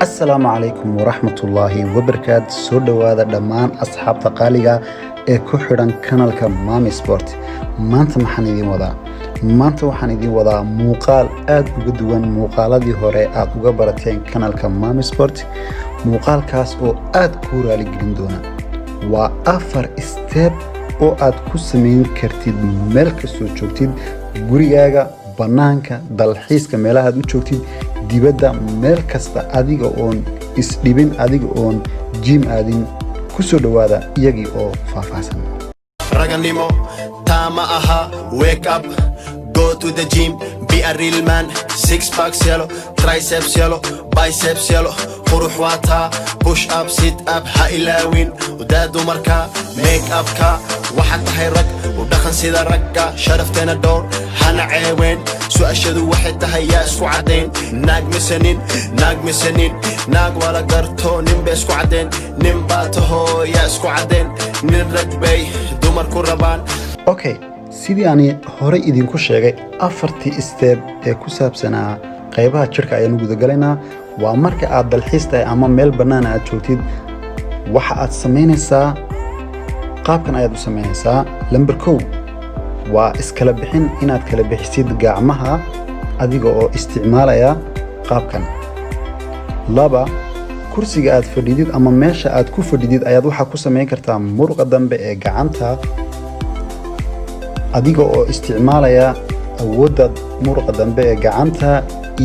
Asalaamu calaykum waraxmatullaahi wabarakaatu. Soo dhowaada dhammaan asxaabta qaaliga ee ku xidhan kanalka Mami Sport. Maanta maxaan idiin wadaa? Maanta waxaan idiin wadaa muuqaal aad uga duwan muuqaaladii hore aad uga barateen kanalka Mami Sport, muuqaalkaas oo aad kuu raaligelin doona. Waa afar step oo aad ku samayn kartid meel kastoo joogtid, gurigaaga, bannaanka, dalxiiska, meelahaad u joogtid, dibadda, meel kasta, adiga oon isdhibin, adiga oon gym aadin. Ku soo dhowaada iyagii oo faahfaahsan. Raganimo taa ma aha. Wake up, go to the gym, be a real man. Six packs yelo, triceps yelo, biceps yelo, qurux waa taa. Push up, sit up ha ilaawin. Udaa dumarka make upka. Waxaad tahay rag, u dhaqan sida ragga. Sharafteena dhowr, hana ceeween. Su'aashadu waxay tahay, yaa isku caddayn, naag mise nin? Naag mise nin? Naag waa la garto, nin bay isku caddeen. Nin baa taho, yaa isku caddeen? Nin rag bay dumarku rabaan. Okay, sidii aan horey idinku sheegay, afartii step ee ku saabsanaa qaybaha jirka ayaanu gudagalaynaa. Waa marka aad dalxiis tahay ama meel bannaan aad joogtid. Waxa aad samaynaysaa, qaabkan ayaad u samaynaysaa. Lamber 1 waa iskala bixin, inaad kala bixisid gacmaha adiga oo isticmaalaya qaabkan. 2, kursiga aad fadhidid ama meesha aad ku fadhidid ayaad waxaa ku samayn kartaa muruqa dambe ee gacanta, adiga oo isticmaalaya awoodda muruqa dambe ee gacanta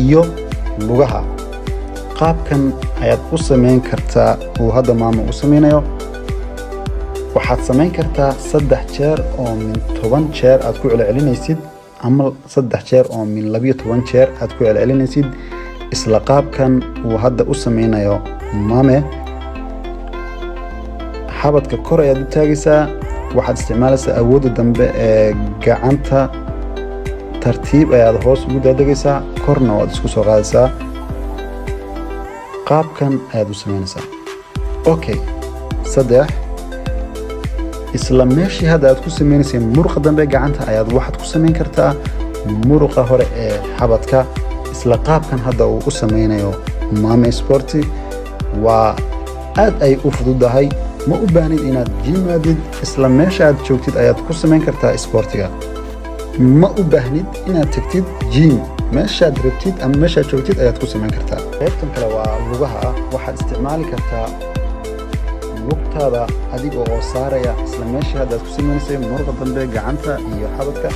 iyo lugaha. Qaabkan ayaad u samayn kartaa uu hadda maama u samaynayo. Waxaad samayn kartaa 3 jeer oo min 10 jeer aad ku celcelinaysid, ama 3 jeer oo min 12 jeer aad ku celcelinaysid, isla qaabkan uu hadda u sameynayo mame. Xabadka kor ayaad u taagaysaa, waxaad isticmaalaysaa awoodda dambe ee gacanta. Tartiib ayaad hoos ugu daadegaysaa, korna waad isku soo qaadaysaa. Qaabkan ayaad u sameynaysaa. Okay, 3, isla meeshii hadda aad ku sameynaysay muruqa dambe gacanta ayaad waxaad ku samayn kartaa muruqa hore ee xabadka, isla qaabkan hadda uu u sameynayo Mame Sporti. Waa aad ay u fududahay, ma u baahnid inaad gym aadid. Isla meesha aad joogtid ayaad ku samayn kartaa isboortiga. Ma u baahnid inaad tagtid gym, meeshaad rabtid ama meeshaad joogtid ayaad ku samayn kartaa. Qaybtan kale waa lugaha. Waxaad isticmaali kartaa lugtaada adiga oo saaraya isla meeshii hadda aad ku sameynaysay muruqa dambe gacanta iyo xabadka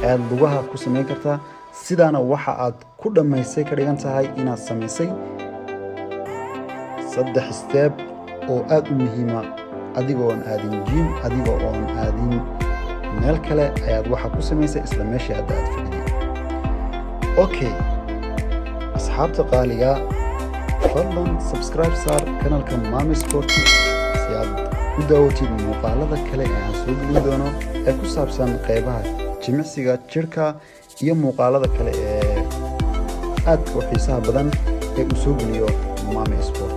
ayaad lugaha ku samayn kartaa. Sidaana waxa aad ku dhammaysay ka dhigan tahay inaad samaysay 3 step oo aad u muhiima. Adiga oon aadin gym, adiga oon aadin meel kale, ayaad waxa ku samaysay isla meeshii hadda aad fadhiday. Okay, asxaabta qaaliga, fadlan subscribe saar kanalka Mami Sport si aad u daawatid muuqaalada kale ee aan soo gelin doono ee ku saabsan qeybaha jimicsiga jirka iyo muuqaalada kale ee aadka u xiisaha badan ee uu soo geliyo Mami Sport.